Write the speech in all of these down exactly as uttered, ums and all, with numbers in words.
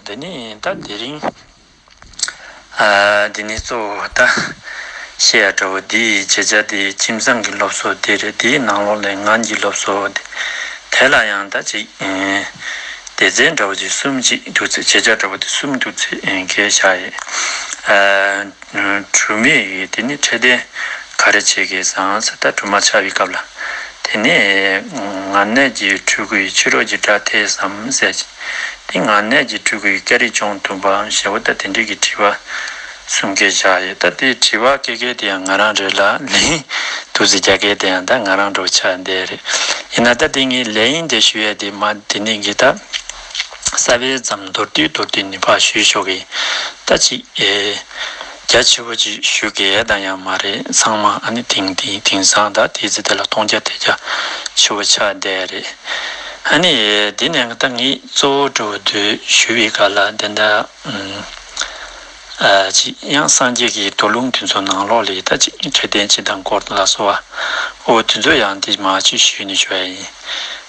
འདི་ནི་ད་དེ་རིང་ཨ་འདི་ནི་གཙོ་བོ་ད་བཤད་ཡ་འདྲ་བོ་འདི་བྱེད་བྱ་འདི་ཁྱིམ་ཚང་གི་སློབ་གསོ་འདི་རེད། འདིའི་ནང་ལོགས་ལ་ངག་གི་སློབ་གསོ་འདི་དེ་ལ་ཡང་ད་ཅིག་ཨེ་སྡེ་ཚན་འདྲ་བོ་ཅིག་གསུམ་ཅིག་འདུག་ཚེ་བྱེད་བྱ་འདྲ་བོ་འདི་གསུམ་འདུག་ཚེ་ཨེ་གས་བཞག་ཡས། ཨ་སྦྲུམ་མའི་དེ་ནི་འཕྲོད་བསྟེན་ག་རེ་བྱེད་དགོས་སམ་ཟེར། ད་སྦྲུམ་མ་ཆགས་པའི་སྐབས་ལ་དེ་ནི་མངལ་གནས་ཀྱི་ཕྲུ་གུའི་ཕྱི་རོལ་གྱི་དགྲ་ཐེ་ཚོམ་ཟེར། དེ་མངལ་གནས་ཀྱི་ཕྲུ་གུའི་སྐྱ་རིས་སྐྱོང་ཐུབ་བམ་ཞེ་བོ་ད་དེ་འདྲའི་གི་དྲི་བ་གསུམ་གས་བཞག་ཡོད། ད་དེ་དྲི་བ་སྐད་སྐད་དེ་ཡང་ང་རང་རེད་ལ། ལན་འདུག་སེ་རྒྱག་སྐད་དེ་ཡང་ད་ང་རང་འདྲ་བོ་ཆགས་བསྡད་རེད། ཡིན་ན་ད་དེ་ངས་ལན་དེ་ཞུ་ཡས་དེ་མ་དེ་ནི་གི་ད་གསར་པའི་ཙམ་མདོར་བསྡུས་མདོར་བསྡུས་ནི་ཕར་ཞུས་ཆོག་གི། ད་ཅིག་ཨེ་རྒྱ་ཆེ་བོ་ཅིག་ཞུ་གི་ཡས་ད་ཡང་མ་རེད། ཚང་མ་ཨ་ནི་དེང་དེང་དེང་སང་ད་དེ་ཚེ་དེ་ལ་མཐོང་རྒྱ་དེ་རྒྱ་ཆེ་བོ་ཆགས་བསྡད་རེད། ཨ་ནི་དེ་ནས་ད་ངས་གཙོ་བོ་འདྲ་བོ་འདི་ཞུ་བའི་སྐབས་ལ་དེ་འདྲ་ཨ་ཅིག་ཡང་སངས་རྒྱས་ཀྱི་དོ་ལུང་དེ་ཚོ་ནང་ལོགས་ལ་ད་ཅིག་འཕྲོད་བསྟེན་སྤྱི་དང་སྐོར་ལ་སོགས་པ་འོ་དེ་ཚོ་ཡང་དེ་མ་ཅིག་ཞུས་ནས་ཞུ་ཡ་ཡིན།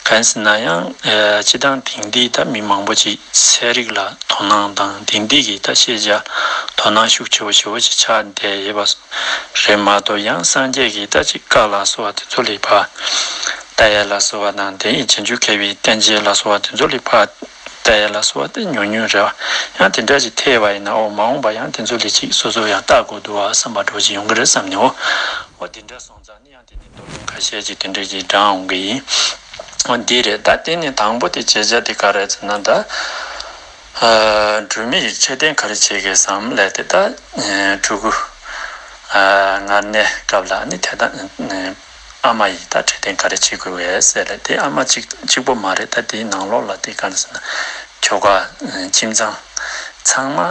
གང་ཟེར་ན་ཡང་ཨ་སྤྱི་བཏང་དེང་དུས་ད་མི་མང་པོ་ཅིག་ཚན་རིག་ལ་དོ་སྣང་དང་དེང་དུས་ཀྱི་ད་ཤེས་བྱ་དོ་སྣང་ཤུགས་ཆེ་བོ་ཞེ་བོ་ཅིག་ཆགས་བསྡད་ཡོད་པ་རེད་མ་གཏོགས། ཡང་སངས་རྒྱས་ཀྱི་ད་ཅིག་བཀའ་ལ་སོགས་པ་དེ་ཚོ་ལ་ཕར་ལྟ་ཡ་ལ་སོགས་པ་དང་། དེ་ཡི་རྗེས་འཇུག་མཁས་པའི་བསྟན་བཅོས་ལ་སོགས་པ་དེ་ཚོ་ལ་ཕར་ལྟ་ཡ་ལ་སོགས་པ་དེ་ཉུང་ཉུང་རེད་བ། ཡང་དེ་འདྲ་ཞིག་ཐེབས་པ་ཡིན་ན་འོ་མ་འོངས་པ་ཡང་དེ་ཚོ་ལ་ཅིག་སོ་སོ་ཡང་ལྟ་དགོས་འདུག་བ་བསམ་པ་འདྲ་བོ་ཞིག་ཡོང་གི་རེད་བསམ་ནས། འོ་འོ་དེ་འདྲ་སོང་ཙང་ནི་ཡང་དེ་ནས་མདོ་ལུང་ཁ་ཤས་ཅིག་དེ་འདྲ་ཞིག་དྲངས་འོང་གི་ཡིན། འོ་འདི་རེད། ད་དེ་ནས་དང་པོ་དེ་བྱེད་བྱ་དེ་ག་རེ་ཟེར་ན་ད། ཨ་སྦྲུམ་མའི་འཕྲོད་བསྟེན་ག་རེ་བྱེད་དགོས་སམ་ལབ་དེ། ད་ཨ་ཕྲུ་གུ་ཨ་མངལ་གནས་སྐབས་ལ་ནི་དེ་ད་ཨ་མ་ཡིས་ད་འཕྲོད་བསྟེན་ག་རེ་བྱེད་དགོས་བས་ཟེར་ལ། དེ་ཨ་མ་གཅིག་གཅིག་པོ་མ་རེད། ད་དེའི་ནང་ལོགས་ལ་དེ་ག་རེ་ཟེར་ན་ཁྱོ་ག་ཨ་ཁྱིམ་ཚང་ཚང་མ་ཨ་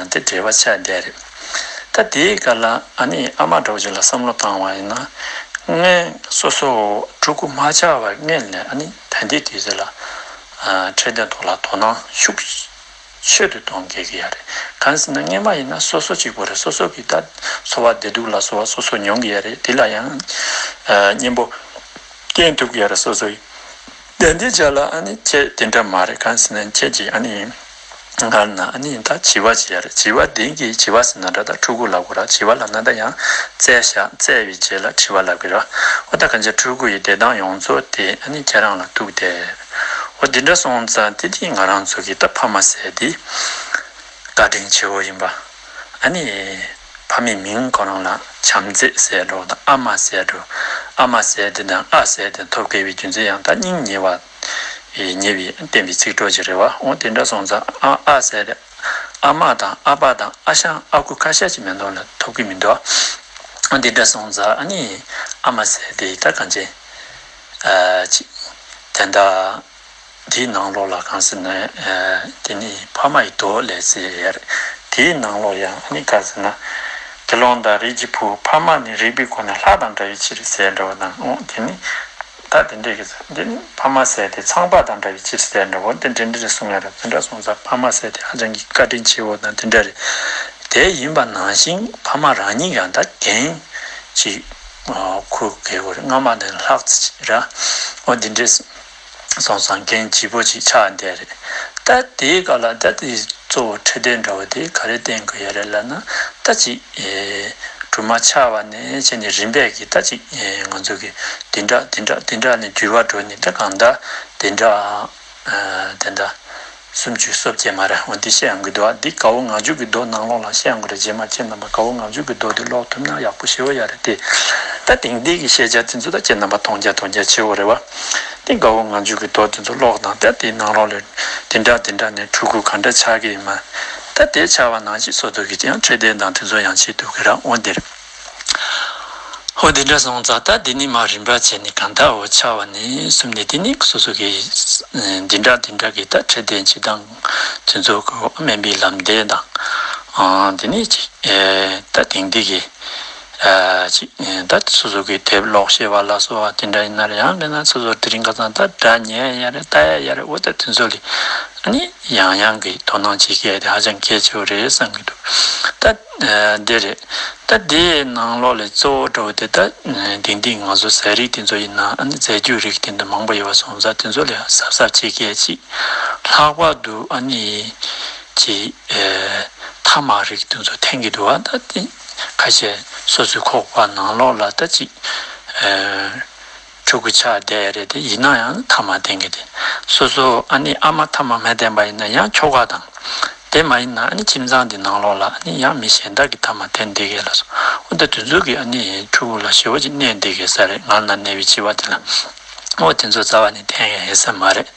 དེ་འབྲེལ་བ་ཆགས་བསྡད་རེད། ད་དེའི་སྐབས་ལ་ཨ་ནི་ཨ་མ་འདྲ་བོ་ཅིག་ལ་བསམ་བློ་བཏང་བ་ཡིན་ན། སྔོན་སོ་སོ་ཕྲུ་གུ་མ་ཆགས་པའི་སྔོན་ལ་ཨ་ནི་ད་ལྟའི་དུས་ཚོད་ལ་ཨ་འཕྲོད་བསྟེན་ཐོག་ལ་དོ་སྣང་ཤུགས་ཆེ་རུ་གཏོང་དགོས་ཀྱི་ཡོད་རེད། གང་ཟེར་ན་སྔོན་མ་ཡིན་ན་སོ་སོ་གཅིག་པོ་རེད། སོ་སོ་གི་ད་འཚོ་བ་བདེ་སྡུག་ལ་སོགས་པ་སོ་སོ་མྱོང་གི་ཡོད་རེད། དེ་ལ་ཡང་ཨ་གཉེན་པོ་བསྟེན་ཐུབ་ཀྱི་ཡོད་རེད། སོ་སོ་ཡིས། དེ་འདི་ཆ་ལ་ཨ་ནི་ཁྱེད་དེ་འདྲ་མ་རེད། གང་ཟེར་ན་ཁྱེད་ཀྱིས་ཨ་ནི་སྔར་ན་ཨ་ནི་ད་བྱིས་པ་ཅིག་ཡོད་རེད། བྱིས་པ་འདི་གི་བྱིས་པ་ཟེར་ན་འདྲ། ད་ཕྲུ་གུ་ལབ་དགོས་ར། བྱིས་པ་ལབ་ན་ད་ཡང་བཙས་བཞག་བཙས་པའི་རྗེས་ལ་བྱིས་པ་ལབ་དགོས་ར། འོ་ད་གང་ཅི་ཕྲུ་གུ་ཡི་བདེ་ཐང་ཡོངས་རྫོགས་དེ་ཨ་ནི་ཁྱེད་རང་ལ་ཐུག་སྟེ། འོ་འདི་འདྲ་སོང་ཙང་དེ་དེ་ང་རང་ཚོ་གི་ད་ཕ་མ་ཟེར་དེ་བཀའ་དྲིན་ཆེ་བོ་ཡིན་པ། ཨ་ནི་ཕ་མའི་མིང་ཁོ་རང་ལ་བྱམས་བརྩེ་ཟེར་འགྲོ་དང་ཨ་མ་ཟེར་འགྲོ། ཨ་མ་ཟེར་དེ་དང་ཨ་ཟེར་དེ་ཐོབ་དགོས་པའི་རྒྱུ་མཚན་ཡང་ད་སྙིང་ཉེ་བ་ཉེ་བའི་བསྟན་པའི་ཚིག་གྲོགས་ཅིག་རེད་བ། འོ་དེ་འདྲ་སོང་ཙང་ཨ་ཨ་ཟེར་དེ་ཨ་མ་དང་ཨ་ཕ་དང་ཨ་ཞང་ཨ་ཁུ་ཁ་ཤས་ཅིག་མེད་མདོག་ལ་ཐོབ་ཀྱི་མི་འདུག་འོ་དེ་འདྲ་སོང་ཙང་ཨ་ནི་ཨ་མ་ཟེར་དེ་ད་གང་ཅི་ཨ་ཅི་དེ་འདྲ། དེའི་ནང་ལོགས་ལ་གང་ཟེར་ན་ཨ་དེ་ནི་ཕ་མ་ཡི་མདོག་ལས་ཟེར་ཡ་རེད། དེའི་ནང་ལོགས་ཡང་ཨ་ནི་ག་ཟེར་ན་དགེ་སློང་དང་རིགས་ཀྱི་བུ། ཕ་མ་ནི་རིག་པའི་སྒོ་ནས་ལྷ་དང་འདྲ་བའི་ཕྱིར་ཟེར་འདྲ་བ་དང་། འོ་དེ་ནི་ད་དེ་འདྲས་ཀྱི་འདི་ནི་ཕ་མ་ཟེར་དེ་ཚངས་པ་དང་འདྲ་བའི་ཕྱིར་ཟེར་འདྲ་བོ་དེ་འདྲ་འདྲ་གསུང་ཡ་རེད། དེ་འདྲ་སོང་ཙང་ཕ་མ་ཟེར་དེ་ཧ་ཅང་གི་བཀའ་དྲིན་ཆེ་བོ་དང་དེ་འདྲ་རེད། དེ་ཡིན་པ་ནང་བཞིན་ཕ་མ་རང་ཉིད་ཡང་ད་འགན་ཅིག་ཁུར་དགོས་རེད། སྔ་མ་ནས་ལྷག་ཙམ་ཅིག་ར། འོ་འདི་འདྲས་སོང་ཙང་འགན་ལྗིད་པོ་ཅིག་ཆགས་བསྡད་རེད། ད་དེའི་སྐབས་ལ་ད་དེ་གཙོ་བོ་འཕྲོད་བསྟེན་འདྲ་བོ་དེ་ག་རེ་བསྟེན་དགོས་ཡ་རེད་ལབ་ན། ད་ཅིག་ཨེ་སྦྲུམ་མ་ཆགས་པ་ནས་བྱས་ནས་རིམ་པས་ཀྱིས་ད་ཅིག་ཨེ་ང་ཚོ་གི་འདི་འདྲ་འདི་འདྲ་འདི་འདྲ་ནས་འགྱུར་བ་འགྲོ་ནས་ད་གང་ལྟར་འདི་འདྲ་ཨ་དེ་འདྲ་སུམ་ཅུ་སོ་བརྒྱད་མ་རེད། འོ་འདི་བཤད་ཡོང་གི་འདུག་ཨ། འདི་དགའ་བོ་ངང་ཚུལ་གྱི་མདོ་ནང་ལོགས་ལ་བཤད་ཡོང་གི་རེད། རྗེས་མ་ཁྱེད་རྣམ་པ་དགའ་བོ་ངང་ཚུལ་གྱི་མདོ་འདི་ཀློག་ཐུབ་ན་ཡག་པོ་ཞེ་པོ་ཡ་རེད་དེ། ད་དེང་དེང་གི་བཤད་བྱ་དེ་ཚོ་ད་ཁྱེད་རྣམ་པ་མཐོང་རྒྱ་མཐོང་རྒྱ་ཆེ་བོ་རེད་བ། དེ་དགའ་བོ་ངང་ཚུལ་གྱི་མདོ་དེ་ཚོ་ཀློག་དང་། ད་དེའི་ནང་ལོགས་ལ་དེ་འདྲ་དེ་འདྲ་ནས་ཕྲུ་གུ་ག་འདྲ་ཆགས་ཀྱི་ཡིན་མ། ད་དེ་ཆགས་པ་ནང་བཞིན་སོ་སོ་གི་ཡང་འཕྲོད་བསྟེན་དང་དེ་ཚོ་ཡང་བྱེད་ཐུབ་ཀྱི་ར། འོ་འདིར། འོ་འདི་འདྲ་སོང་ཙང་ད་འདི་ནི་མ་རིམ་པ་བྱས་ནས་གང་ལྟར་འོ་ཆགས་པ་ནས་གསུམ་ནས་དེ་ནི་སོ་སོ་གི་འདི་འདྲ་འདི་འདྲ་གི་ད་འཕྲོད་བསྟེན་བྱེད་སྟངས་དེ་ཚོ་གི་སྨན་པའི་ལམ་སྟོན་དང་། ཨ་དེ་ནི་ཅིག་ཨེ་ད་དེང་དུས་ཀྱི་ཨ་ཅིག་ཨེ་ད་སོ་སོ་གི་དེབ་ཀློག་ཤེས་པ་ལ་སོགས་པ་དེ་འདྲ་ཡིན་ན་རེད། ཡང་མིན་ན་སོ་སོ་དེ་རིང་ཁ་སང་ད་སྒྲ་ཉན་ཡ་རེད། ལྟ་ཡ་ཡ་རེད། འོ་ད་དེ་ཚོ་ལ་ཨ་ནི་ཡང་ཡང་གི་དོ་སྣང་བྱེད་མཁན་དེ་ཧ་ཅང་གལ་ཆེ་བ་རེད་བསམ་གྱི་འདུག་ད་ཨ་འདི་རེད། ད་དེའི་ནང་ལོགས་ལས་གཙོ་བོ་འདྲ་བོ་དེ་ད་དེང་དུས་ང་ཚོ་ཟས་རིགས་དེ་ཚོ་ཡིན་ན་ཨ་ནི་རྫས་འགྱུར་རིགས་དེ་འདྲ་མང་པོ་ཡོད་པ་སོང་ཙང་དེ་ཚོ་ལ་གཟབ་གཟབ་བྱེད་མཁན་ཅིག་ ལྷག་པར་དུ་ཨ་ནི་ཅིག་ཨེ་ཐ་མག་རིགས་དེ་ཚོ་འཐེན་གྱི་འདུག་བ། ད་དེ་ཁ་ཤས་སོ་སོའི་ཁོག་པ་ནང་ལོགས་ལ་ད་ཅིག་ཨེ་ཕྲུ་གུ་ཆགས་བསྡད་རེད། དེ་ཡིན་ན་ཡང་ཐ་མག་འཐེན་གྱི། དེ་སོ་སོ་ཨ་ནི་ཨ་མ་ཐ་མག་མ་འཐེན་པ་ཡིན་ན་ཡང་ཁྱོ་ག་དང་། དེ་མ་ཡིན་ན་ཨ་ནི་ཁྱིམ་ཚང་འདི་ནང་ལོགས་ལ་ཨ་ནི་ཡང་མི་གཞན་དག་གིས་ཐ་མག་འཐེན་བསྡད་ཀྱི་ལགས་སོ། འོ་ད་དེ་ཚོ་གིས་ཨ་ནི་ཕྲུ་གུ་ལ་ཞེ་པོ་ཅིག་གནོད་བསྡད་ཀྱི་ས་རེད། ངར་ནང་གནས་པའི་བྱིས་པ་དེ་ལ། འོ་དེ་ཚོ་རྩ་བ་ནས་འཐེན་ཡ་ཡོད་ས་མ་རེད།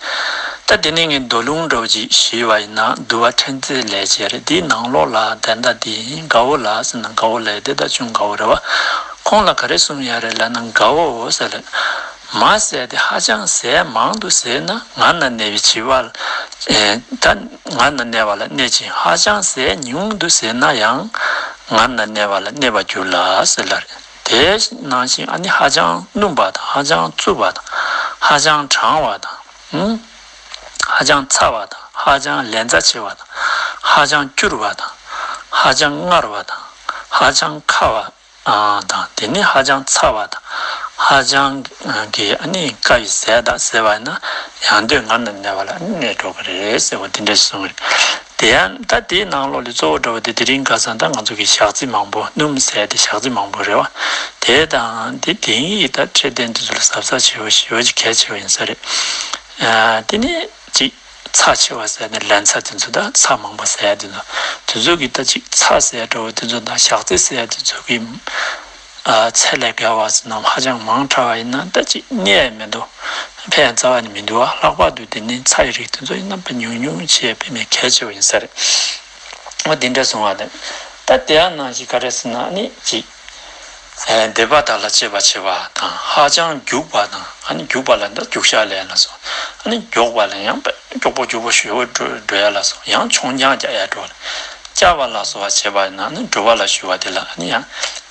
ད་དེ་ནས་ངས་མདོ་ལུང་འདྲ་བོ་ཅིག་ཞུས་པ་ཡིན་ན། འདུལ་བ་ཕྲན་ཚེགས་ལས་བྱེད་རེད། དེའི་ནང་ལོགས་ལ་ད་ལྟ་དེ་དགའ་བོ་ལགས་ཟེར་ན། དགའ་བོ་ལགས་དེ་ད་ཅུང་དགའ་བོ་རེད་བ། ཁོང་ལ་ག་རེ་གསུངས་ཡ་རེད་ལབ་ན། དགའ་བོ་ཟེར་ལ། མ་ཟས་དེ་ཧ་ཅང་ཟས་མང་དུ་ཟས་ན་ངར་ནང་གནས་པའི་བྱིས་པ་ལ། ཨེ་ད་ངར་ནང་གནས་པ་ལ་གནོད་ཅིང་། ཧ་ཅང་ཟས་ཉུང་དུ་ཟས་ན་ཡང་ངར་ནང་གནས་པ་ལ་གནོད་པར་འགྱུར་ལ་ཟེར་ལ་རེད། དེ་ནང་བཞིན་ཨ་ནི་ཧ་ཅང་སྣུམ་པ་དང་། ཧ་ཅང་རྩུབ་པ་དང་། ཧ་ཅང་གྲང་བ་དང་། ཨུམ། ཧ་ཅང་ཚ་བ་དང་། ཧ་ཅང་ལན་ཚྭ་ཆེ་བ་དང་། ཧ་ཅང་སྐྱུར་བ་དང་། ཧ་ཅང་མངར་བ་དང་། ཧ་ཅང་ཁ་བ་ཨ་དང་། དེ་ནི་ཧ་ཅང་ཚ་བ་དང་། ཧ་ཅང་གི་ཨ་ནི་དཀའ་བའི་ཟས་དག་ཟས་པ་ཡིན་ན་ཡང་དུས་ངར་ནང་གནས་པ་ལ་ཨ་ནི་གནོད་འགྲོ་གི་རེད་ཟེར་བ་དེ་འདྲ་གསུངས་རེད། དེ་ཡང་ད་དེའི་ནང་ལོགས་ལས་གཙོ་བོ་འདྲ་བོ་དེ་དེ་རིང་ཁ་སང་ད་ང་ཚོ་གི་ཞག་རྩི་མང་པོ། སྣུམ་ཟས་དེ་ཞག་རྩི་མང་པོ་རེད་བ། དེ་དང་དེ་དེང་ཡི་ད་འཕྲོད་བསྟེན་དེ་ཚོ་ལ་གཟབ་གཟབ་བྱེད་པ་ཞེ་པོ་ཅིག་གལ་ཆེ་བ་ཡིན་ས་རེད། ཨ་དེ་ནི་ཅིག་ཚྭ་ཆེ་བ་ཟས་ནི། ལན་ཚྭ་དེ་ཚོ་དང་ཚྭ་མང་པོ་ཟས་དེ་ཚོ། དེ་ཚོ་གི་ད་ཅིག་ཚྭ་ཟས་འདྲ་བོ་དེ་ཚོ་དང་ཞག་རྩི་ཟས་དེ་ཚོ་གི་ཨ་ཚད་ལས་བརྒལ་བ་ཟེར་ན་ཧ་ཅང་མང་དྲགས་པ་ཡིན་ན་ད་ཅིག་གནོད་ཡ་མི་འདུག་ཕན་རྩ་བ་ནས་མི་འདུག་བ། ལྷག་པར་དུ་དེ་ནི་ཚྭ་ཡི་རིགས་དེ་ཚོ་ཡིན་ན་དཔེ་ཉུང་ཉུང་བྱས་དཔེ་མེད་གལ་ཆེ་བ་ཡིན་ས་རེད། འོ་དེ་འདྲ་སོང་བ་དང་། ད་དེ་ཡང་ནང་བཞིན་ག་རེ་ཟེར་ན་ཨ་ནི་ཅིག་ཨེ་འདོད་པ་དག་ལ་སྤྱོད་པ་བྱེད་པ་དང་། ཧ་ཅང་རྒྱུག་པ་དང་། ཨ་ནི་རྒྱུག་པ་ལ་ད་རྒྱུག་ཤར་ལས་ལ་སོགས། ཨ་ནི་མགྱོགས་པ་ལ་ཡང་མགྱོགས་པོ་མགྱོགས་པོ་ཞེ་པོ་འགྲོ་འགྲོ་ཡ་ལ་སོགས། ཡང་མཆོང་རྒྱག་རྒྱག་ཡ་འགྲོ་ལ་བཅའ་བ་ལ་སོགས་པ་བྱེད་པ་ཡིན་ན་ཨ་ནི་འགྲོ་བ་ལ་ཞུགས་པ་དེ་ལ་ཨ་ནི་ཡང་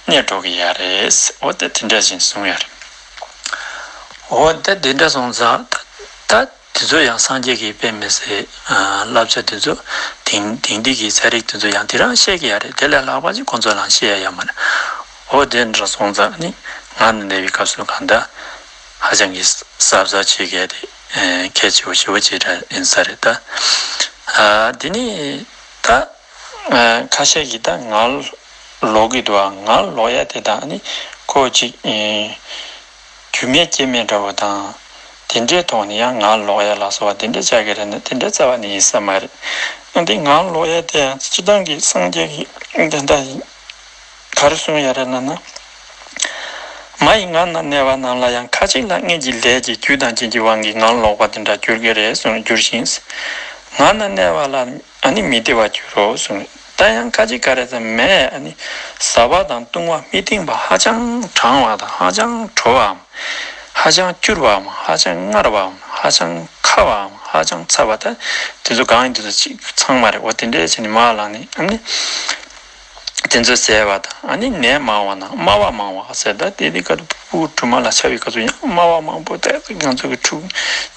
གནོད་འགྲོ་གི་ཡ་རེད། འོ་ད་དེ་འདྲ་བཞིན་གསུངས་ཡ་རེད། འོ་ད་དེ་འདྲ་སོང་ཙང་ད་ད། དེ་ཚོ་ཡང་སངས་རྒྱས་ཀྱི་དཔེ་མི་སྲིད་ཨ་བསླབ་བྱ་དེ་ཚོ་དེང་དེང་དུས་ཀྱི་ཚན་རིག་དེ་ཚོ་ཡང་དེ་རང་བཤད་ཀྱི་ཡ་རེད། དེ་ལས་ལྷག་པ་ཅིག་ཁོང་ཚོ་ལ་བཤད་ཡ་ཡོད་མ་རེད། འོ་དེ་འདྲ་སོང་ཙང་ནི་ངར་ནང་གནས་པའི་སྐབས་སུ་གང་ལྟར་ཧ་ཅང་གི་གཟབ་གཟབ་བྱེད་མཁན་དེ་ཨེ་གལ་ཆེ་བོ་ཞེ་པོ་ཅིག་རེད་ཡིན་ས་རེད་ད། ཨ་དེ་ནི་ད། ཁ་ཤས་ཀྱིས་ད་ངར་ལོག་གི་འདུག་ཨ། ངར་ལོག་ཡ་དེ་དང་ནི་ཁོ་ཅིག་ཨེ་རྒྱུས་མེད་རྐྱེན་མེད་འདྲ་བོ་དང་། དེ་འདྲའི་ཐོག་ནས་ཡང་ངར་ལོག་ཡ་ལ་སོགས་པ་དེ་འདྲ་ཆགས་ཀྱི་རེད་ན་དེ་འདྲ་རྩ་བ་ནས་ཡིན་ས་མ་རེད། ཨ་འདི་ངར་ལོག་ཡ་དེ་ཡང་སྤྱིར་བཏང་གི་སངས་རྒྱས་ཀྱི་དེ་འདྲ་ཡིན། ག་རེ་གསུང་ཡ་རེད་ལབ་ན། མ་ཡི་ངར་ནང་གནས་པ་རྣམས་ལ་ཡང་ཁ་ཅིག་ལ་སྔོན་གྱི་ལས་ཀྱི་རྒྱུ་དང་རྐྱེན་གྱི་དབང་གིས་ངར་ལོག་པ་དེ་འདྲ་འགྱུར་གྱི་རེད་གསུངས། འགྱུར་ཞིང་། ངར་ནང་གནས་པ་ལ་ཨ་ནི་མི་བདེ་བར་འགྱུར་རོ་གསུངས། ད་ཡང་ཁ་ཅིག་ག་རེ་ཟེར་མས། ཨ་ནི་ཟ་བ་དང་བཏུང་བ་མི་བཏུང་བ་ཧ་ཅང་གྲང་བ་དང་། ཧ་ཅང་དྲོ་བའམ། ཧ་ཅང་སྐྱུར་བའམ། ཧ་ཅང་མངར་བའམ། ཧ་ཅང་ཁ་བའམ། ཧ་ཅང་ཚ་བ། ད་དེ་ཚོ་གང་ཡིན་དེ་ཚོ་གཅིག་ཚང་མ་རེད། འོ་དེ་འདྲས་བྱས་ནས་མར་ལངས་ནས་ཨ་ནི། དེ་ཚོ་ཟས་པ་དང་། ཨ་ནི་ནད་མང་བ་དང་དམའ་བ་མང་བ་ཟེར། ད་དེ་དེ་ག་དུས་ཕྲུ་གུ་སྦྲུམ་མ་ལ་ཆགས་པའི་སྐབས་སུ་ཡང་དམའ་བ་མང་པོ། ད་ང་ཚོ་གི་ཕྲུ་གུ་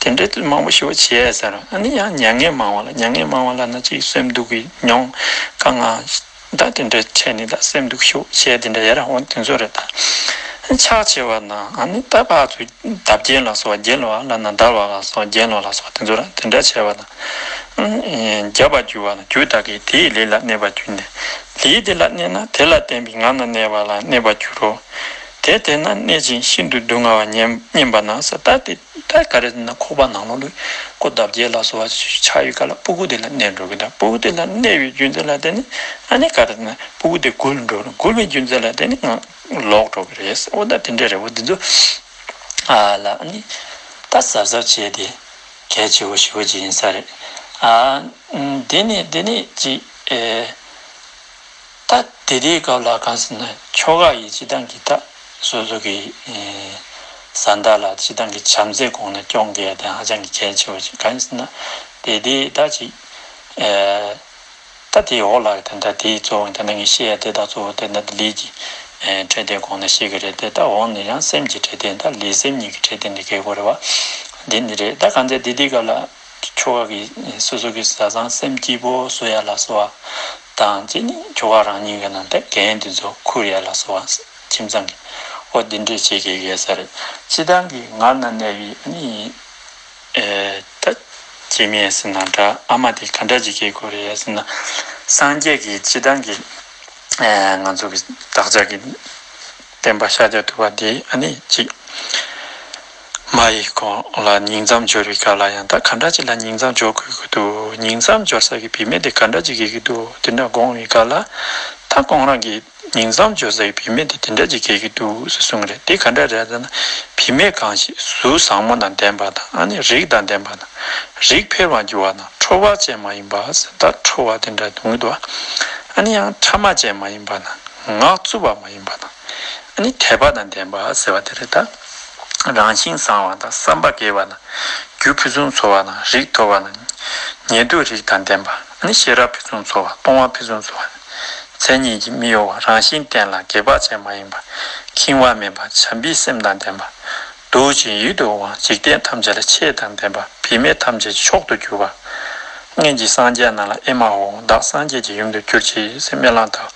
དེ་འདྲའི་མང་པོ་ཞེ་པོ་བྱས་ཟེར། ཨ་ནི་ཡང་མྱ་ངན་མང་བ་ལ། མྱ་ངན་མང་བ་ལབ་ན་ཅིག་སེམས་སྡུག་གི་མྱོང་དཀའ་ངལ་ད་དེ་འདྲ་བྱས་ནས་ད་སེམས་སྡུག་ཤོས་བྱས་དེ་འདྲ་ཡ་ར་འོང་དེ་ཚོ་རེད། ད་ཆགས་ཆེ་བ་དང་། ཨ་ནི་ད་ཕར་ཚུར་འདབ་བརྒྱལ་ལ་སོགས་པ། བརྒྱལ་བ་ལབ་ན་འདར་བ་ལ་སོགས་པ། བརྒྱལ་བ་ལ་སོགས་པ་དེ་ཚོ་ར་དེ་འདྲ་བྱས་པ་དང་། རྒྱབ་པར་གྱུར་པ་དང་། རྒྱུ་དག་གིས་དེ་ཡི་ལས་ལ་གནས་པར་གྱུར་ནས། ལས་དེ་ལ་གནས་ན་དེ་ལ་བརྟེན་པའི་ངར་ནང་གནས་པ་ལ་གནོད་པར་འགྱུར་རོ། དེ་དེ་ན་གནས་ཤིང་ཤིན་ཏུ་སྡུག་བསྔལ་བ་ཉེན་ཉེན་པ་ན་ཟེར། ད་དེ་ད་ག་རེ་ཟེར་ན་ཁོག་པ་ནང་ལོགས་ལ་ཁོ་འདབ་བརྒྱལ་ལ་སོགས་པ་ཆགས་ཡོད་ག་ལ་སྤུ་གུ་དེ་ལ་གནོད་འགྲོ་གི། ད་སྤུ་གུ་དེ་ལ་གནོད་པའི་རྒྱུ་མཚན་ལ་བརྟེན་ནས་ཨ་ནི་ག་རེ་ཟེར་ན་སྤུ་གུ་དེ་འགུལ་འགྲོ། འགུལ་བའི་རྒྱུ་མཚན་ལ་བརྟེན་ནས་ང་ལོག་འགྲོ་གི་རེད། འོ་ད་དེ་འདྲ་རེད། འོ་དེ་ཚོ་ཨ་ལ་ཨ་ནི་ད་གཟབ་གཟབ་བྱས་ཏེ་གལ་ཆེ་བོ་ཞེ་པོ་ཅིག་ཡིན་ས་རེད། ཨ་དེ་ནས་དེ་ནས་ཅིག་ཨེ། ད་དེ་དུས་སྐབས་ལ་གང་ཟེར་ན་ཆོ་ག་ཡི་སྤྱིར་བཏང་གི་ད་སོ་སོ་གི་ཨེ་བཟའ་ཟླ་ལ་སྤྱིར་བཏང་གི་བྱམས་བརྩེའི་སྒོ་ནས་སྐྱོང་དགོས་ཡ་དེ་ཧ་ཅང་གི་གལ་ཆེ་བ་ཞིག་གང་ཟེར་ན་དེ་དུས་ད་ཅིག་ཨེ་ད་དེའི་འོག་ལ་ད་ད་དེའི་གཙོ་བོ་ད་ནི་ངས་བཤད་ཡ་དེ་ད་གཙོ་བོ་དེ་ད་ལས་ཀྱི་ཨེ་འཕྲོད་བསྟེན་སྒོ་ནས་བཤད་གི་རེད་དེ། ད་འོག་ནས་ཡང་སེམས་ཀྱི་འཕྲོད་བསྟེན། ད་ལུས་སེམས་གཉིས་ཀྱི་འཕྲོད་བསྟེན་དེ་གལ་དགོས་རེད་བ། འདི་ནི་རེད། ད་གང་ཚེ་དེ་དུས་སྐབས་ལ་ཆོ་ག་གི་སོ་སོ་གི་བཟའ་ཚང་སེམས་སྐྱིད་པོ་བཟོ་ཡ་ལ་སོགས་པ་དང་། གཅིག་ནི་ཆོ་ག་རང་ཉིད་ཀྱི་ནང་དེ་འགན་དེ་ཚོ་འཁུར་ཡ་ལ་སོགས་པ་ཁྱིམ་ཚང་གི་འོ་འདི་འདྲས་བྱེད་དགོས་ས་རེད། སྤྱིར་བཏང་གི་ངར་ནང་གནས་པའི་ནི་ཨེ་ད་ སྐྱེ་དམན་ཟེར་ན་འདྲ། ཨ་མ་དེ་ག་འདྲ་ཅིག་སྐྱེ་དགོས་རེད་ཟེར་ན། སངས་རྒྱས་ཀྱི་སྤྱིར་བཏང་གི་ཨ་ང་ཚོ་གི་བདག་ཅག་གི་བསྟན་པ་ཤཱཀྱ་ཐུབ་པ་དེ་ཨ་ནི་གཅིག་མ་ཡི་གོང་ལ་ཉིང་མཚམས་སྦྱོར་བའི་སྐབས་ལ་ཡང་ད་ག་འདྲ་ཅིག་ལ་ཉིང་མཚམས་སྦྱོར་དགོས་ཀྱི་འདུག་ཉིང་མཚམས་སྦྱོར་ས་གི་བུད་མེད་དེ་ག་འདྲ་ཅིག་སྐྱེ་གི་འདུག་དེ་འདྲ་དགོངས་པའི་སྐབས་ལ། ད་ཁོང་རང་གི་ཉིང་མཚམས་སྦྱོར་སའི་བུད་མེད་དེ་དེ་འདྲ་ཅིག་སྐྱེ་གི་འདུག་ཟེར་གསུངས་རེད། དེ་ག་འདྲ་རེད་ཟེར་ན། བུད་མེད་གང་ཞིག་གཟུགས་བཟང་མོ་དང་ལྡན་པ་དང་། ཨ་ནི་རིགས་དང་ལྡན་པ་དང་། རིགས་འཕེལ་བར་འགྱུར་བ་དང་། ཁྲོ་བ་ཅན་མ་ཡིན་པ་ཟེར། ད་ཁྲོ་བ་དེ་འདྲ་གཏོང་གི་འདུག་ཨ་ནི་ཡང་ཕྲ་མ་ཅན་མ་ཡིན་པ་དང་། ངག་རྩུབ་པ་མ་ཡིན་པ་དང་། ཨ་ནི་དད་པ་དང་ལྡན་པ་ཟེར་བ་དེ་རེད་ད། རང་བཞིན་བཟང་བ་དང་། བསམ་པ་དགེ་བ་དང་། རྒྱུ་ཕུན་སུམ་ཚོགས་པ་དང་། རིགས་མཐོ་བ་དང་། ཉན་ཐོས་རིགས་དང་ལྡན་པ། ཨ་ནི་ཤེས་རབ་ཕུན་སུམ་ཚོགས་པ། གཏོང་བ་ཕུན་སུམ་ཚོགས་པ། མཚན་ཉིད་ཀྱིས་མི་གཡོ་བ། རང་བཞིན་བརྟན་ལ་སྒེག་པ་ཅན་མ་ཡིན་པ། ཁེངས་པ་མེད་པ། བྱམས་པའི་སེམས་དང་ལྡན་པ། འདུ་ཞིང་ཡིད་དུ་འོང་བ། འཇིག་རྟེན་ཐམས་ཅད་ལ་ཆེས་དང་ལྡན་པ། བུད་མེད་ཐམས་ཅད་ཀྱི་མཆོག་ཏུ་གྱུར་པ། སྔོན་གྱི་སངས་རྒྱས་རྣམས་ལ་ཨེ་མའོ། བདག་སངས་རྒྱས་ཀྱི་ཡུམ་དུ་གྱུར་ཅིག་ཟེར་སྨོན་ལམ་བཏབ།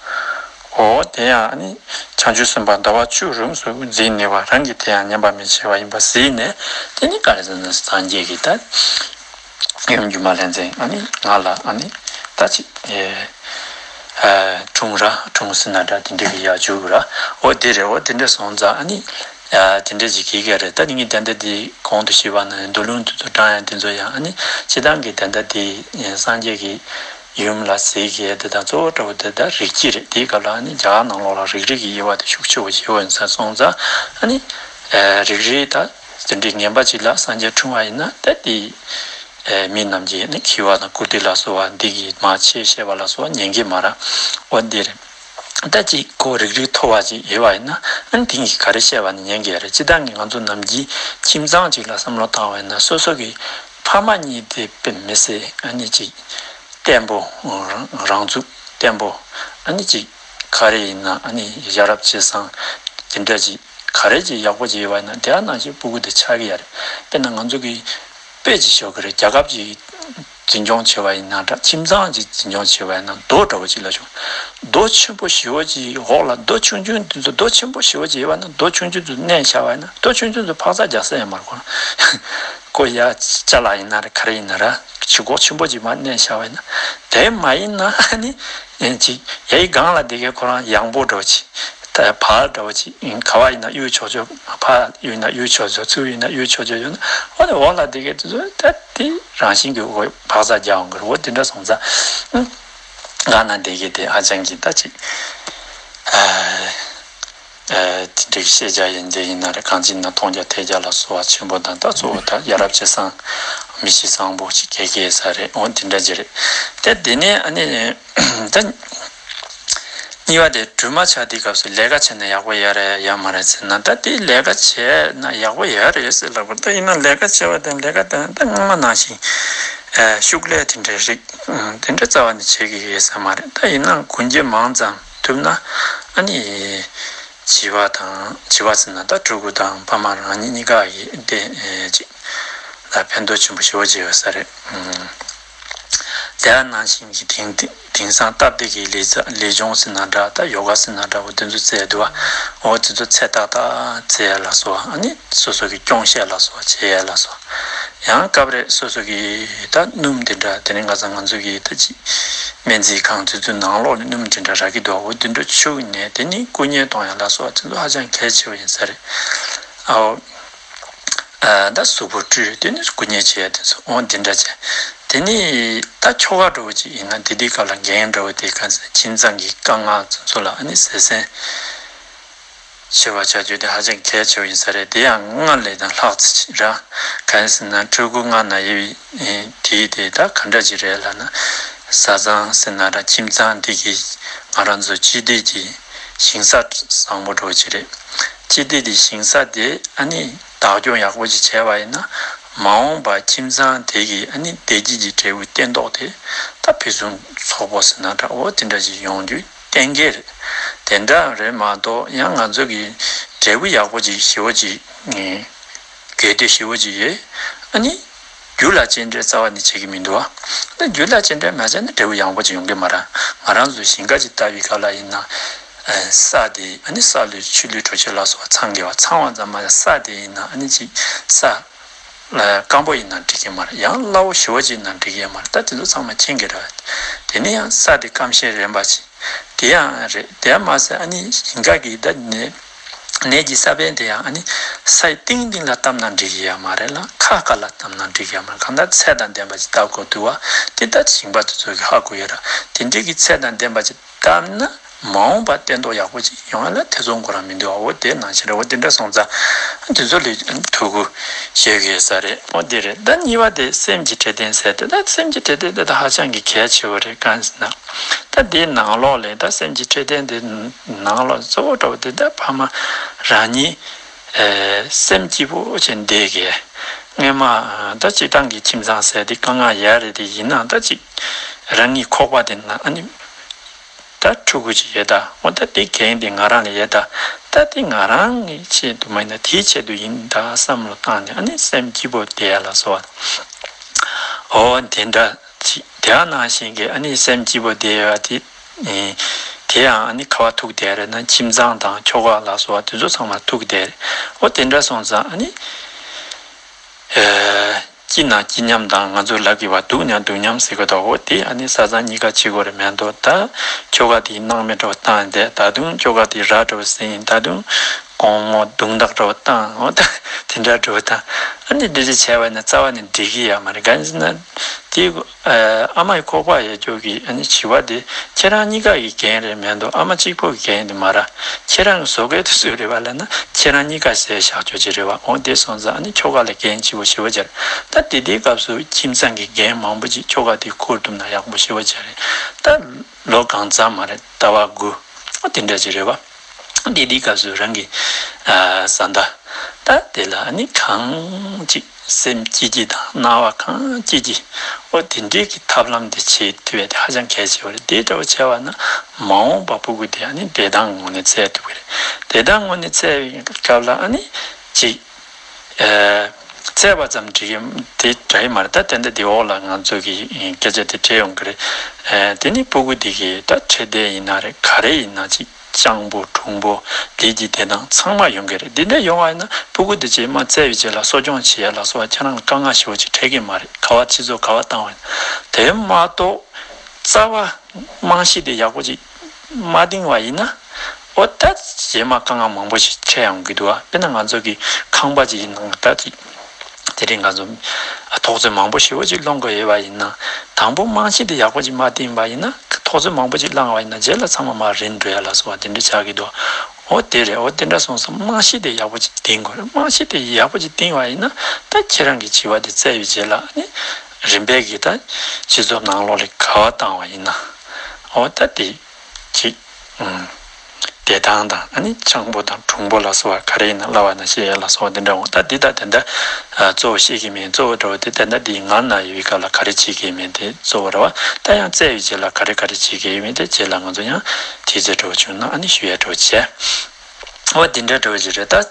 འོ་དེ་ཡང་ཨ་ནི་བྱང་ཆུབ་སེམས་དཔའ་ཟླ་བ་བཅུ་རིམ་གསུམ་འཛིན་ནུས་པ་རང་གིས་དེ་ཡང་ཉམས་པ་མི་བྱེད་པ་ཡིན་པ་གཟིགས་ནས། དེ་ནི་ག་རེ་ཟེར་ན། སངས་རྒྱས་ཀྱིས་ད་ཡུམ་སྒྱུ་མ་ལྷ་མཛེས་ཨ་ནི་ང་ལ་ཨ་ནི་ད་ཅིག་ཨེ་ཨ་འཁྲུངས་ར། འཁྲུངས་ཟེར་ན་འདྲ། དེ་འདྲ་གི་ཡར་འཇུག་ར། འོ་དེ་རེད། འོ་དེ་འདྲ་སོང་ཙང་ཨ་ནི་ཡ་དེ་འདྲ་ཅིག་གི་ག་རེད། ད་ནི་ངས་ད་ལྟ་དེ་གོང་དུ་ཞུས་པ་ན། མདོ་ལུང་དེ་ཚོ་བགྲང་ཡ་དེ་ཚོ་ཡང་ཨ་ནི་སྤྱིར་བཏང་གི་ད་ལྟ་དེ་སངས་རྒྱས་ཀྱི་ཡུམ་ལ་ཟེར་གི་དེ་དང་གཙོ་བོ་འདྲ་བོ་དེ་ད་རིགས་སྤྱི་རེད། དེའི་སྐབས་ལ་ཨ་ནི་རྒྱ་གར་ནང་ལོགས་ལ་རིགས་རུས་ཀྱི་དབྱེ་བ་དེ་ཤུགས་ཆེ་བོ་ཞིག་ཡོད་ས་སོང་ཙང་། ཨ་ནི་ཨ་རིགས་རུས་ད་དེ་འདྲའི་ངན་པ་ཅིག་ལ་སངས་རྒྱས་འཁྲུངས་པ་ཡིན་ན། ད་དེ་ཨ་མི་རྣམས་ཀྱིས་ནི་འཁྱིལ་བ་དང་བཀུར་སྟི་ལ་སོགས་པ་འདི་གིས་མ་ཆེ་བཤད་པ་ལ་སོགས་པ་ཉན་གི་མ་རེད། འོ་འདི་རེད། ད་ཅིག་ཁོ་རིགས་རུས་མཐོ་བ་ཅིག་ཡོད་པ་ཡིན་ན། ཨ་ནི་དེང་གི་ག་རེ་བཤད་པ་ནི་ཉན་གི་ཡོད་རེད། སྤྱིར་བཏང་གི་ང་ཚོ་ནམ་རྒྱུན་ཁྱིམ་ཚང་ཅིག་ལ་བསམ་བློ་བཏང་བ་ཡིན་ན། སོ་སོ་གི་ཕ་མ་གཉིས་དེ་དཔེ་མི་སྲིད་ཨ་ནི་ཅིག་བརྟན་པོ། རང་ཚུགས་བརྟན་པོ། ཨ་ནི་ཅིག་ག་རེ་ཡིན་ན་ཨ་ནི་ཡ་རབས་ཆེ་སང་དེ་འདྲ་ཅིག་ག་རེ་ཅིག་ཡག་པོ་ཅིག་ཡོད་པ་ཡིན་ན། དེ་ནང་བཞིན་སྤུ་གུ་དེ་ཆགས་ཀྱི་ཡོད་རེད། དཔེར་ན་ང་ཚོ་གི་དཔེ་ཅིག་ཞུ་གི་རེད། རྒྱལ་ཁབ་ཅིག་འཛིན་སྐྱོང་བྱེད་པ་ཡིན་ན་འདྲ། ཁྱིམ་ཚང་ཅིག་འཛིན་སྐྱོང་བྱེད་པ་ཡིན་ན་རྡོ་འདྲ་བོ་ཅིག་ལ་ཞུ། རྡོ་ཆེན་པོ་ཞེ་པོ་ཅིག་འོག་ལ་རྡོ་ཆུང་ཆུང་དེ་ཚོ། རྡོ་ཆེན་པོ་ཞེ་པོ་ཅིག་ཡོད་པ་ན་རྡོ་ཆུང་ཆུང་དེ་ཚོ་མནན་བཞག་པ་ཡིན་ན། རྡོ་ཆུང་ཆུང་དེ་ཚོ་འཕག་འཚག་རྒྱག་ས་ཡོད་མ་རེད་ཁོ་རང་། ཁོ་ཡ་ཅ་ལག་ཡིན་ན་རེད། ག་རེ་ཡིན་ན་ར། ཆུ་ཁོག་ཆེན་པོ་ཅིག་མར་མནན་བཞག་པ་ཡིན་ན། དེ་མ་ཡིན་ན་ཨ་ནི་ཅིག་ཡའི་སྒང་ལ་བསྡད་མཁན་ཁོ་རང་ཡང་པོ་འདྲ་བོ་ཅིག་ད་བར་འདྲ་བོ་ཅིག་ག་བ་ཡིན་ན་གཡུག་ཆོག་ཆོག་ཕར་གཡུག་ན་གཡུག་ཆོག་ཆོག་ཚུར་གཡུག་ན་གཡུག་ཆོག་ཆོག་ཡོད་ན། འོ་དེ་འོག་ལ་བསྡད་མཁན་དེ་ཚོ་ད་དེ་རང་བཞིན་གྱིས་འོ་འཕག་འཚག་རྒྱག་འོང་གི་རེད། འོ་དེ་འདྲ་སོང་ཙང་། ཨ་སྒང་ན་བསྡད་མཁན་དེ་ཧ་ཅང་གི་ད་ཅིག་ཨ་ཨ་དེ་འདྲའི་ཤེས་བྱ་ཡིན་དེ་ཡིན་ན་རེད། གང་ཅི་ན་མཐོང་རྒྱ་ཐོས་རྒྱ་ལ་སོགས་པ་ཆེན་པོ་དང་། ད་གཙོ་བོ་ད་ཡ་རབས་ཆེ་སང་མི་གཤིས་བཟང་པོ་ཅིག་ག་ག་ས་རེད། འོ་དེ་འདྲ་ཅིག་རེད། དེ་དེ་ནས་ཨ་ནི་ད་གཉིས་པ་དེ་སྦྲུམ་མ་ཆགས་དུས་སྐབས་སུ་ལས་ཀ་བྱས་ན་ཡག་པོ་ཡོད་རེད་ཡང་མ་རེད་ཟེར་ན། ད་དེ་ལས་ཀ་བྱས་ན་ཡག་པོ་ཡོད་རེད་ཟེར་ལབ་དགོས། ད་ཡིན་ན་ལས་ཀ་བྱས་པ་དང་ལས་ཀ་དང་ད་སྔོན་མ་ནང་བཞིན་ཨ་ཤུགས་ལས་དེ་འདྲའི་རིགས་དེ་འདྲ་རྩ་བ་ནས་བྱེད་ཀྱི་ཡོད་ས་མ་རེད། ད་ཡིན་ན་གུན་རྒྱ་མང་ཙམ་ཐུབ་ན་ཨ་ནི་བྱིས་པ་དང་། བྱིས་པ་ཟེར་ན་ད་ཕྲུ་གུ་དང་ཕ་མ་རང་ཉིད་གཉིས་ཀ་ཡི་དེ་ཨེ་ཅིག་ལ་ཕན་ཐོགས་ཆེན་པོ་ཞེ་པོ་ཅིག་ཡོད་ས་རེད། ཨུམ། དེ་ནང་བཞིན་གྱི་དེང་དེང་སང་སྟབས་བདེ་གི་ལས་ལས་སྦྱོང་ཟེར་ན་འདྲ། ད་ཡོ་ག་ཟེར་ན་འདྲ། འོ་དེ་ཚོ་རྩེ་འདུག་བ། འོ་དེ་ཚོ་ཚད་ཏག་ཏག་རྩེ་ཡ་ལ་སོགས་པ། ཨ་ནི་སོ་སོ་གི་སྐྱོན་བཤད་ལ་སོགས་པ་བྱེད་ཡ་ལ་སོགས། ཡང་སྐབས་རེ་སོ་སོ་གི་ད་སྣུམ་དེ་འདྲ། དེ་ནི་ང་ཚང་ང་ཚོ་གི་ད་ཅིག་སྨན་རྩིས་ཁང་དེ་ཚོའི་ནང་ལོགས་ལ་སྣུམ་དེ་འདྲ་རག་གི་འདུག་འོ་དེ་འདྲ་བྱུགས་ནས་དེ་ནི་བཀུ་མཉེ་གཏོང་ཡ་ལ་སོགས་པ་དེ་ཚོ་ཧ་ཅང་གལ་ཆེ་བ་ཡིན་ས་རེད། ཨའོ། ཨ་ད་གཟུགས་པོ་བཀྲུས། དེ་ནི་བཀུ་མཉེ་བྱེད་ཡ་དེ་ཚོ། འོ་དེ་འདྲ་བྱས། དེ་ནི་ད་ཁྱོ་ག་འདྲ་བོ་ཅིག་ཡིན་ན། དེ་དུས་སྐབས་ལ་རྒན་འདྲ་བོ་དེ་ག་ཚོད་ཁྱིམ་ཚང་གི་དཀའ་ངལ་དེ་ཚོ་ལ་ཨ་ནི་བཟོད་བསྲན་བྱེད་པ་བྱ་རྒྱུ་དེ་ཧ་ཅང་གལ་ཆེ་བ་ཡིན་ས་རེད། དེ་ཡང་སྔར་ལས་ཀྱང་ལྷག་ཙམ་ཅིག་ར། གང་ཡིན་ཟེར་ན་ཕྲུ་གུ་མངལ་ན་ཡོད་པའི་དུས་དེ་ད་ག་འདྲ་ཅིག་རེད་ལབ་ན། བཟའ་ཚང་ཟེར་ན་འདྲ། ཁྱིམ་ཚང་འདི་གིས་ང་རང་ཚོ་སྤྱི་བདེ་གི་ཞིང་ས་བཟང་པོ་འདྲ་བོ་ཅིག་རེད། སྤྱི་བདེ་གི་ཞིང་ས་དེ་ཨ་ནི་བདག་སྐྱོང་ཡག་པོ་ཅིག་བྱས་པ་ཡིན་ན། མ་འོངས་པ་ཁྱིམ་ཚང་དེ་གི་ཨ་ནི་བདེ་སྐྱིད་ཀྱི་འབྲས་བུ་སྟན་ཐོག་དེ་ད་ཕུན་སུམ་ཚོགས་པོ་ཟེར་ན་འདྲ། འོ་དེ་འདྲ་ཅིག་ཡོང་རྒྱུ་གཏན་འཁེལ་རེད། དེ་འདྲ་རེད་མ་གཏོགས་ཡང་ང་ཚོ་གི་འབྲས་བུ་ཡག་པོ་ཅིག་ཞེ་པོ་ཅིག་ངས་གལ་ཏེ་ཞེ་པོ་ཅིག་ཡོད། ཨ་ནི་རྒྱུ་ལ་སྤྱན་འདྲེན་རྩ་བ་ནས་བྱེད་ཀྱི་མི་འདུག་བ། ད་རྒྱུ་ལ་སྤྱན་འདྲེན་མ་བྱས་ན་འབྲས་བུ་ཡག་པོ་ཅིག་ཡོང་གི་མ་རེད། ང་རང་ཚོ་ཞིང་ཁ་ཅིག་བཏབ་པའི་སྐབས་ལ་ཡིན་ན། ཨ་ས་དེ་ཨ་ནི་ས་ལུད་ཆུ་ལུད་གྲོ་ཆུ་ལ་སོགས་པ་ཚང་དགོས་པ། ཚང་བ་ཙམ་མ་ཡིན། ས་དེ་ཡིན་ན་ཨ་ནི་ཅིག་ས་ སྐམ་པོ་ཡིན་ན་འགྲིག་གི་མ་རེད། ཡང་སླ་བོ་ཞེ་པོ་ཅིག་ཡིན་ན་འགྲིག་གི་མ་རེད། ད་དེ་ཚོ་ཚང་མ་མཁྱེན་གྱི་རེད། དེ་ནས་ཡང་ས་དེ་སྐམ་ཤས་རན་པ་ཅིག་དེ་ཡང་རེད། དེ་ཡང་མ་ཟད་ཨ་ནི་ཞིང་ཁ་གི་ད་ནས་ནས་ཀྱི་ས་བོན་དེ་ཡང་ཨ་ནི་སའི་གཏིང་གཏིང་ལ་བཏབ་ན་འགྲིག་གི་ཡ་མ་རེད་ལ། ཁ་ཁ་ལ་བཏབ་ན་འགྲིག་གི་ཡ་མ་རེད། གང་ལྟར་ཚད་དང་ལྡན་པ་ཅིག་བཏབ་དགོས་འདུག་བ། དེ་ད་ཞིང་པ་དེ་ཚོ་གིས་ཧ་གོ་ཡོད་ར། དེ་འདྲའི་གི་ཚད་དང་ལྡན་པ་ཅིག་བཏབ་ན་མ་འོངས་པ་སྟན་ཐོག་ཡག་པོ་ཅིག་ཡོང་ཡ་ལ་ཐེ་ཚོམ་ཁོ་རང་མི་འདུག་བ། འོ་དེ་ནང་བཞིན་རེད། འོ་དེ་འདྲ་སོང་ཙང་དེ་ཚོ་ལ་ཐུགས་ཁུར་བཞེས་དགོས་ས་རེད། འོ་དེ་རེད། ད་གཉིས་པ་དེ་སེམས་ཀྱི་འཕྲོད་བསྟེན་ཟེར་དེ། ད་སེམས་ཀྱི་འཕྲོད་བསྟེན་དེ་ད་ཧ་ཅང་གི་གལ་ཆེ་བ་རེད། གང་ཟེར་ན་ད་དེའི་ནང་ལོགས་ལ་ད་སེམས་ཀྱི་འཕྲོད་བསྟེན་དེ་ནང་ལོགས་གཙོ་བོ་འདྲ་བོ་དེ་ད་ཕ་མ་རང་ཉིད་སེམས་སྐྱིད་པོ་བྱས་བསྡད་གི། སྔོན་མ་ད་སྤྱིར་བཏང་གི་ཁྱིམ་ཚང་ཟེར་དེ་དཀའ་ངལ་ཡོད་རེད། དེ་ཡིན་ནའང་ད་ཅིག་རང་གི་ཁོག་པ་དེ་ན་ཨ་ནི་ད་ཕྲུ་གུ་ཅིག་ཡོད་ད། འོ་ད་དེ་འགན་དེ་ང་རང་ལ་ཡོད་ད། ད་དེ་ང་རང་གི་ཆེད་དུ་མ་ཡིན་ན་དེའི་ཆེད་དུ་ཡིན་ད་བསམ་བློ་བཏང་ནས་ཨ་ནི་སེམས་སྐྱིད་པོ་བསྡད་ཡ་ལ་སོགས་པ། འོ་དེ་འདྲ་ཅིག་དེ་ནང་བཞིན་གྱི་ཨ་ནི་སེམས་སྐྱིད་པོ་བསྡད་ཡ་དེ། དེ་ཡང་ཨ་ནི་ག་བ་ཐུག་བསྡད་རེད་ན་ཁྱིམ་ཚང་དང་ཁྱོ་ག་ལ་སོགས་པ་དེ་ཚོ་ཚང་མ་ཐུག་བསྡད་རེད། འོ་དེ་འདྲ་སོང་ཙང་ཨ་ནི། སྐྱིད་ན་སྐྱིད་མཉམ་དང་ང་ཚོ་ལབ་ཀྱི་བ་སྡུག་ན་སྡུག་མཉམ་ཟེར་གི་འདུག་འོ་དེ་ཨ་ནི་བཟའ་ཚང་གཉིས་ཀ་བྱེད་དགོས་རེད་མེད་འདུག་ད་ཁྱོ་ག་དེ་སྣང་མེད་འདྲ་བོ་བཏང་བསྡད། ད་དུང་ཁྱོ་ག་དེ་ར་འདྲ་བོ་ཟིན། ད་དུང་དགོང་མོ་རྡུང་རྡེག་འདྲ་བོ་བཏང་། འོ་ད་དེ་འདྲ་འདྲ་བོ་བཏང་། ཨ་ནི་འདི་འདྲ་བྱས་པ་ཡིན་ན་རྩ་བ་ནས་འགྲིག་གི་ཡ་མ་རེད། གང་ཡིན་ཟེར་ན་དེ་ཨ་མ་ཡི་ཁོག་པ་ཡོད་ཅོག་གི་ཨ་ནི་བྱིས་པ་དེ་ཁྱེད་རང་གཉིས་ཀ་གི་འགན་རེད་མེད་འདུག་ཨ་མ་གཅིག་པོ་གི་འགན་དེ་མ་རེད། ཁྱེད་རང་གི་བཟོ་གལ་དུ་སུ་རེད་པ་ལབ་ན་ཁྱེད་རང་གཉིས་ཀ་ཟས་བཞག་ཆོག་ཅིག་རེད་པ། འོ་དེ་སོང་ཙང་ཨ་ནི་ཁྱོ་ག་ལ་འགན་ལྕི་པོ་ཞེ་པོ་ཅིག་རེད། ད་དེ་དུས་སྐབས་སུ་ཁྱིམ་ཚང་གི་འགན་མང་པོ་ཅིག་ཁྱོ་ག་དེ་འཁུར་ཐུབ་ན་ཡག་པོ་ཞེ་པོ་ཅིག་རེད། ད་ལོ་གང་ཙམ་མ་རེད། ཟླ་བ་དགུ་འོ་དེ་འདྲ་ཅིག་རེད་པ། དེ་དུས་སྐབས་སུ་རང་གི་ཨ་བཟའ་ཟླ་ད་དེ་ལ་ཨ་ནི་གང་ཅིག་སེམས་སྐྱིད་སྐྱིད་དང་སྣང་བ་གང་སྐྱིད་སྐྱིད། འོ་དེ་འདྲའི་གི་ཐབས་ལམ་དེ་བྱེད་ཐུབ་ཡ་དེ་ཧ་ཅང་གལ་ཆེ་བ་རེད། དེ་འདྲ་བོ་བྱས་པ་ན་མ་འོངས་པ་སྤུ་གུ་དེ་ཨ་ནི་བདེ་ཐང་ངང་ནས་བཙས་ཐུབ་ཀྱི་རེད། བདེ་ཐང་ངང་ནས་བཙས་པའི་སྐབས་ལ་ཨ་ནི་ཅིག་ཨ་བཙས་པ་ཙམ་འགྲིག་གི་དེ་འདྲ་ཡི་མ་རེད། ད་དེ་འདྲ་དེ་འོག་ལ་ང་ཚོ་གི་སྐད་ཆ་དེ་འདྲ་ཡོང་གི་རེད། ཨ་དེ་ནི་སྤུ་གུ་དེ་གི་ད་འཕྲོད་བསྟེན་ཡིན་ན་རེད། ག་རེ་ཡིན་ན་ཅིག་སྤྱང་པོ་གྲུང་པོ་ལུས་ཀྱི་བདེ་ཐང་ཚང་མ་ཡོང་གི་རེད། འདི་འདྲ་ཡོང་བ་ཡིན་ན་སྤུ་གུ་འདི་རྗེས་མ་བཙས་པའི་རྗེས་ལ་གསོ་སྐྱོང་བྱེད་ཡ་ལ་སོགས་པ་ཁྱེད་རང་ལ་དཀའ་ངལ་ཞེ་པོ་ཅིག་འཕྲད་ཀྱི་མ་རེད། ག་བ་སྤྱི་ཚོགས་ག་བ་བཏང་བ་ཡིན་ན། དེ་མ་གཏོགས་རྩ་བ་རྨང་གཞི་དེ་ཡག་པོ་ཅིག་མ་བཏིང་བ་ཡིན་ན་འོ་ད་རྗེས་མ་དཀའ་ངལ་མང་པོ་ཞིག་འཕྲད་ཡོང་གི་འདུག་བ། དཔེར་ན་ང་ཚོ་གི་ཁང་པ་ཅིག་ཡིན་ན་ད་ཅིག་དེ་རིང་ང་ཚོ་ཐོག་བརྩེགས་མང་པོ་ཞེ་པོ་ཅིག་སློང་དགོས་ཡོད་པ་ཡིན་ན། དང་པོ་རྨང་གཞི་དེ་ཡག་པོ་ཅིག་མ་བཏིང་བ་ཡིན་ན། ཐོག་བརྩེགས་མང་པོ་ཅིག་བསླངས་པ་ཡིན་ན་རྗེས་ལ་ཚང་མ་མར་རིལ་འགྲོ་ཡ་ལ་སོགས་པ་དེ་འདྲ་ཆགས་ཀྱི་འདུག་འོ་དེ་རེད། འོ་དེ་འདྲ་སོང་ཙང་རྨང་གཞི་དེ་ཡག་པོ་ཅིག་བཏིང་དགོས་རེད། རྨང་གཞི་དེ་ཡག་པོ་ཅིག་བཏིང་བ་ཡིན་ན་ད་ཁྱེད་རང་གི་བྱིས་པ་དེ་བཙས་པའི་རྗེས་ལ་ནི་རིམ་པས་ཀྱིས་ད་སྤྱི་ཚོགས་ནང་ལོགས་ལ་ག་བ་བཏང་བ་ཡིན་ན་འོ་ད་དེ་ཅིག་ཨུམ། བདེ་ཐང་དང་ཨ་ནི་སྤྱང་པོ་དང་གྲུང་པོ་ལ་སོགས་པ་ག་རེ་ཡིན་ན་བསླབ་པ་ན་ཤེས་ཡ་ལ་སོགས་པ་འདི་འདྲ་འོང་། ད་འདི་དང་དེ་འདྲ་གཙོ་བོ་ཤེས་ཀྱི་མེད། གཙོ་བོ་འདྲ་བོ་དེ་ད་ལྟ་འདི་ང་ན་ཡོད་པའི་སྐབས་ལ་ག་རེ་བྱེད་ཀྱི་མེད་དེ་གཙོ་བོ་རེད་བ། ད་ཡང་བཙས་པའི་རྗེས་ལ་ག་རེ་ག་རེ་བྱེད་ཀྱི་ཡོད་མེད་དེ་རྗེས་ལ་ང་ཚོ་ཡང་དུས་ཚོད་འདྲ་བོ་བྱུང་ན་ཨ་ནི་ཞུ་ཡ་འདྲ་བོ་བྱས། འོ་འདི་འདྲ་འདྲ་བོ་ཅིག་རེད། ད་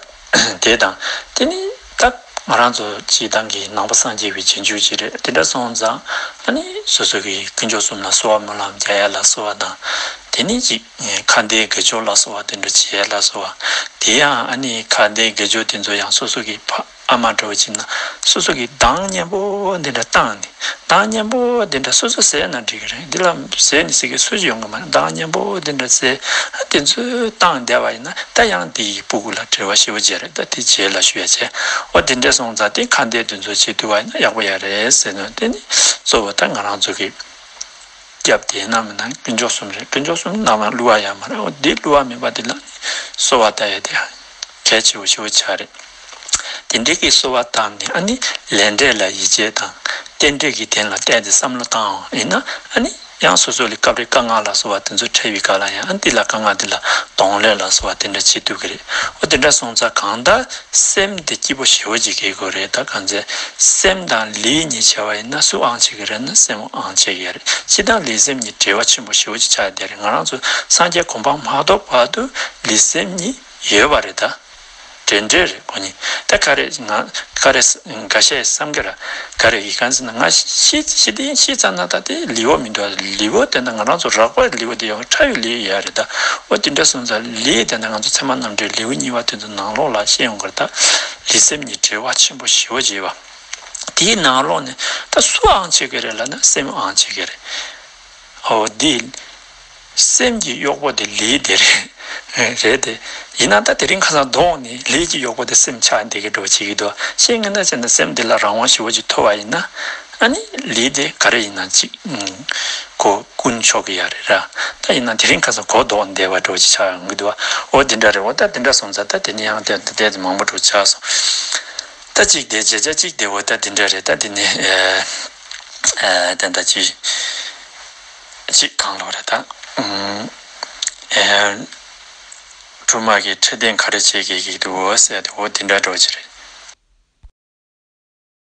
དེ་དང་དེ་ནི་ད་ང་རང་ཚོ་སྤྱིར་བཏང་གི་ནང་པ་སངས་རྒྱས་པའི་རྗེས་འཇུག་ཅིག་རེད། དེ་འདྲ་སོང་ཙང་ཨ་ནི་སོ་སོ་གི་དཀོན་མཆོག་གསུམ་ལ་གསོལ་བ་སྨོན་ལམ་རྒྱག་ཡ་ལ་སོགས་པ་དང་། དེ་ནི་ཅིག་ཁ་འདོན་དགེ་སྦྱོར་ལ་སོགས་པ་དེ་འདྲ་བྱེད་ཡ་ལ་སོགས་པ། དེ་ཡང་ཨ་ནི་ཁ་འདོན་དགེ་སྦྱོར་དེ་ཚོ་ཡང་སོ་སོ་གི་ཕ་ཨ་མ་འདྲ་བོ་བྱས་ན་སོ་སོ་གི་གདངས་སྙན་པོ་འདི་འདྲ་བཏང་ནས། གདངས་སྙན་པོ་འདི་འདྲ་སོ་སོ་ཟེར་ན་འགྲིག་གི་རེད། འདི་ལ་ཟེར་ནས་ཟེར་གི་སུ་ཞིག་ཡོང་གི་མ་རེད། གདངས་སྙན་པོ་འདི་འདྲ་ཟེར་དེ་ཚོ་བཏང་བསྡད་པ་ཡིན་ན་ད་ཡང་དེ་ཡི་སྤུ་གུ་ལ་བྲེལ་བ་ཞེ་པོ་ཅིག་རེད། ད་དེ་རྗེས་ལ་ཞུ་ཡ་བྱས། འོ་དེ་འདྲ་སོང་ཙང་དེ་ཁ་འདོན་དེ་ཚོ་བྱེད་ཐུབ་པ་ཡིན་ན་ཡག་པོ་ཡ་རེད་ཟེར་ནས། དེ་ནི་གཙོ་བོ་ད་ང་རང་ཚོ་གི་སྐྱབས་དེ་ནམ་ཡིན་ན་དཀོན་མཆོག་གསུམ་རེད། དཀོན་མཆོག་གསུམ་ནམ་ཡང་བསླུ་བ་ཡོད་མ་རེད། འོ་དེ་བསླུ་བ་མེད་པ་དེ་ལ་ནི་གསོལ་བ་བཏབ་ཡ་དེ་གལ་ཆེ་བོ་ཞེ་པོ་ཆགས་རེད། དེ་འདྲའི་གི་གསོལ་བ་བཏབ་ནས་ཨ་ནི་ལས་འབྲས་ལ་ཡིད་ཆེས་དང་རྟེན་འབྲེལ་གྱི་དོན་ལ་བལྟས་ཏེ་བསམ་བློ་བཏང་བ་ཡིན་ན་ཨ་ནི་ཡང་སོ་སོ་ལ་སྐབས་རེ་དཀའ་ངལ་ལ་སོགས་པ་དེ་ཚོ་འཕྲད་པའི་སྐབས་ལ་ཡང་ཨ་འདི་ལ་དཀའ་ངལ་འདི་ལ་གདོང་ལེན་ལ་སོགས་པ་དེ་འདྲ་བྱེད་ཐུབ་ཀྱི་རེད། འོ་དེ་འདྲ་སོང་ཙང་གང་ལྟར་སེམས་དེ་སྐྱིད་པོ་ཞེ་པོ་ཅིག་སྐྱེ་དགོས་རེད། ད་གང་ཚེ་སེམས་དང་ལུས་གཉིས་བྱས་པ་ཡིན་ན་སུ་ཨང་ཆད་ཀྱི་རེད་ན་སེམས་ཨང་ཆད་ཀྱི་རེད། སྤྱིར་བཏང་ལུས་སེམས་གཉིས་འབྲེལ་བ་ཆེན་པོ་ཞེ་པོ་ཅིག་ཆགས་བསྡད་རེད། ང་རང་ཚོ་སངས་རྒྱས་གོ་འཕང་མ་ཐོབ་བར་དུ་ལུས་སེམས་གཉིས་ཡོད་པ་རེད། ད་འབྲེལ་འབྲེལ་རེད་ཁོ་གཉིས། ད་ག་རེ་ང་ག་རེ་འགའ་ཤས་བསམ་གི་ར། ག་རེ་ཡིན་གང་ཟེར་ན་ང་ཤི་ཤི་དེ་ཤི་ཙམ་ན་ད་དེ་ལུས་པོ་མི་འདུག་ལུས་པོ་དེ་ན་ང་རང་ཚོ་རགས་པའི་ལུས་པོ་དེ་ཡང་ཕྲ་བའི་ལུས་ཡོད་རེད། ད་འོ་དེ་འདྲ་སོང་ཙང་ལུས་དེ་ན་ང་ཚོ་ཚད་མ་རྣམ་འགྲེལ་ལེའུ་གཉིས་པ་དེ་ཚོ་ནང་ལོགས་ལ་བཤད་ཡོང་གི་རེད། ད་ལུས་སེམས་གཉིས་འབྲེལ་བ་ཆེན་པོ་ཞེ་པོ་ཅིག་ཡོད་པ། དེའི་ནང་ལོགས་ནས་ད་སུ་ཨང་བྱེད་ཀྱི་རེད་ལབ་ན་སེམས་ཨང་བྱེད་ཀྱི་རེད། འོ་འདི། སེམས་ཀྱི་གཡོག་པོ་དེ་ལས་དེ་རེད། རེད་དེ། ཡིན་ན་ད་དེ་རིང་ཁ་སང་ལྡོག་ནས་ལས་ཀྱི་གཡོག་པོ་དེ་སེམས་ཆགས་བསྡད་ཀྱི་འགྲོ་བྱེད་ཀྱི་འདུག་ཤེས་ངེས་ན་བྱས་ན་སེམས་འདི་ལ་རང་དབང་ཞེ་པོ་ཅིག་ཐོབ་པ་ཡིན་ན། ཨ་ནི་ལས་དེ་ག་རེ་ཡིན་ན་ཅིག་ཨུམ། གོ་ཀུན་ཆོག་གི་ཡ་རེད་ར། ད་ཡིན་ན་དེ་རིང་ཁ་སང་གོ་ལྡོག་བསྡད་པ་འགྲོ་ཅིག་ཆགས་ཡོང་གི་འདུག་འོ་དེ་འདྲ་རེད། འོ་ད་དེ་འདྲ་སོང་ཙང་ད་དེ་ནི་ཡང་དེ་དེ་དེ་མང་པོ་འགྲོ་ཆགས་སོང་། ད་གཅིག་དེ་བརྗོད་བྱ་གཅིག་དེ་འོ་ད་དེ་འདྲ་རེད། ད་དེ་ནི་ཨེ་ཨེ་དེ་འདྲ་ཅིག་ཅིག་གང་ལོག་རེད་ད། ཨུམ། ཨེ། སྦྲུམ་མ་གི་འཕྲོད་བསྟེན་ག་རེ་བྱེད་ཀྱི་འདུག་ཟེར་ཏེ་འོ་དེ་འདྲ་འགྲོ་ཅིག་རེད།